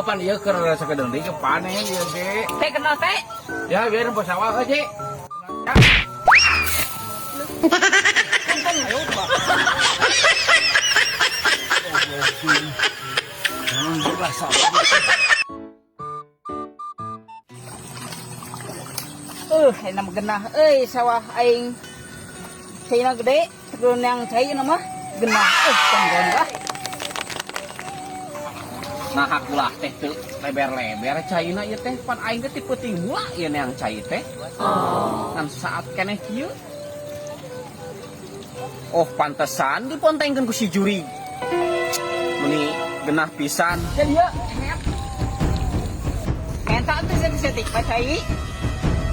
Pan ieu keur sakedeung deui ke panen ieu ge. Teh kenal teh. Ya biar nempo sawah Ji. Ya. Punten ayo Pak. Enak genah euy sawah aing. Caina gede, tegun yang cai mah genah. Tanggon lah. Nah ulah teh teu leber-leber caina ieu teh pan aing teh ti peuting mula ieu neang cai teh. Ngan saat keneh kieu. Oh pantesan dipontengkeun ku si juri. Meni genah pisan. Jadi ya, menta tuh setik-setik Pak cai.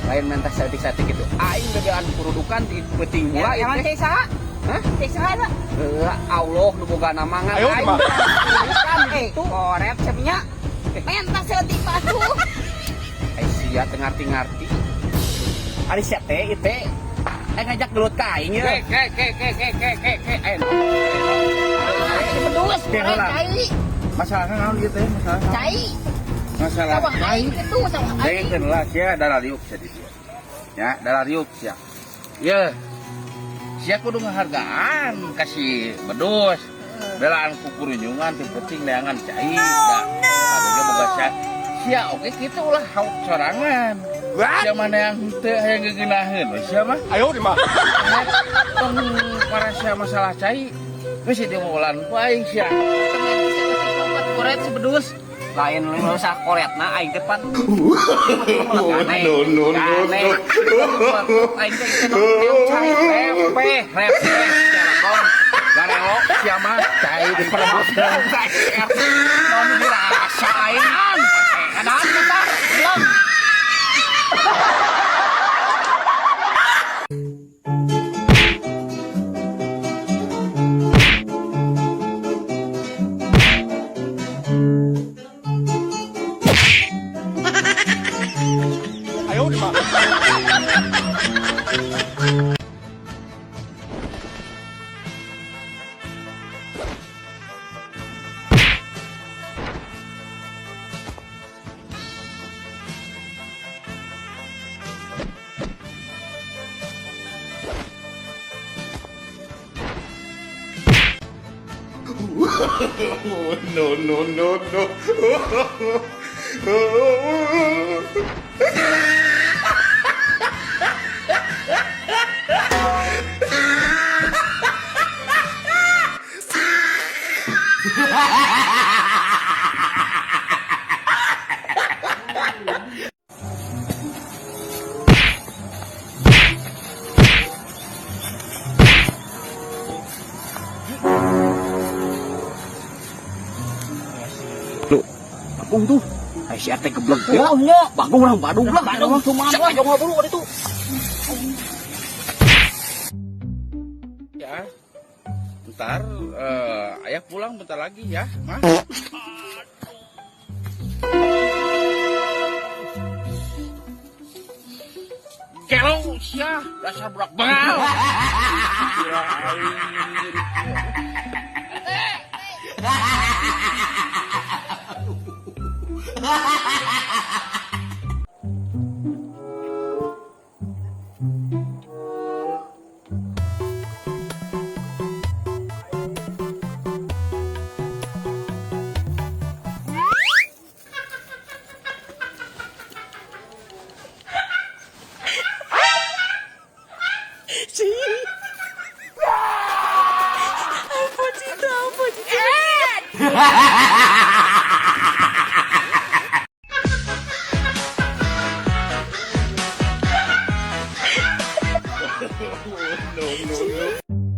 Lain mentah setik-setik gitu. Aing bebean kurudukan di peuting mula ieu Emang teh. cai saha? Hah? Cai saha eta? Allah nu boga nama ngan Ayo, aing Pak. kurudukan gitu. Korep cepnya. Menta setik Pak tuh. Ai sia teu ngarti-ngarti. Ari sia teh ieu teh aing ngajak gelut ka aing ye. Ke ke ke ke ke ke ke aing. Si bedus, Oke, korep heula. cai. Masalahnya naon gitu ya, masalah. Cai. Masalah Sawah aing itu sawah aing. Dengekeun lah sia darah riuk sia di dieu. Ya, darah riuk sia. Ye. Sia kudu ngahargaan ka si bedus. Belaan ku kurunyungan teu penting neangan cai. Da. Kabeh boga sia. Sia oge kitu ulah hauk sorangan. Sia mana yang henteu hayang geugeunaheun we sia mah. Ayo di mah. Tong para sia masalah cai. Geus dia mau ku aing sia. Korep si bedus. Lain lu usah koretna aing teh pan. No, no, no, no. Aing teh teu cai repeh repeh sia Garelo sia mah cai diperebutkeun. Non dirasa aing. Adaan bentar belum. Ayo di mah. No, no, no, no. Lu, Bagong tuh. Ai si RT geblek teh. Oh, nya. Bagong lah, Badung lah. Badung cuma Siapa yang ngobrol itu? Ya. Ntar ayah pulang bentar lagi ya, Mah. Kelo sia, dasar budak bengal. Kirain.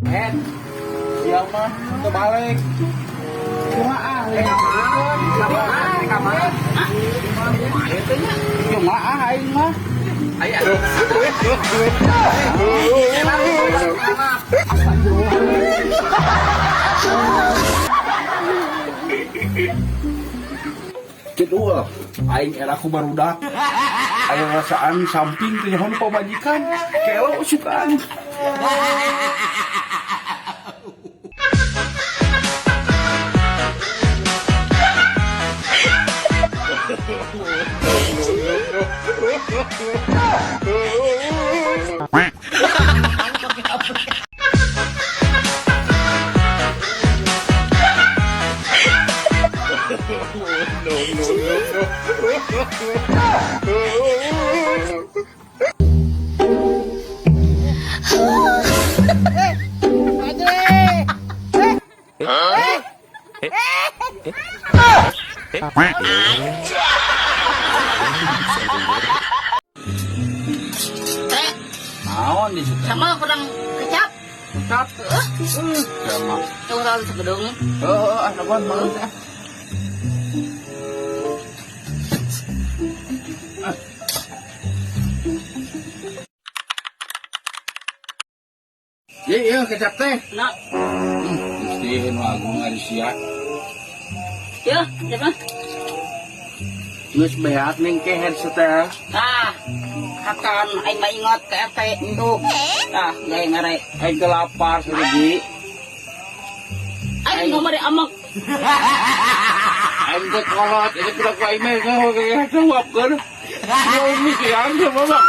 Hen, sia mah teu balik. Kumaha ah, kumaha aing mah. Ai aduh. Cedul, aing era ku barudak. Aya rasaan samping teh nyaho pamajikan. Kelo sukaan. No, no. Teh, Naon di situ? sama kurang kecap. Kecap. Sama. Tuh tahu segedung. Heeh, ah naon banget ah. Iya, iya, kecap teh. Nah, Gusti nu agung ari sia. ya, siapa? Geus beak ning ke headset teh. Ah, akan aing mah ingat ke RT itu. Ah, gaya ngare. Aing teh lapar sergi. Aing nomor amak. Aing teh kolot, ini kuda ku aing mah kayak jawabkeun. Yo mikiran sama mah.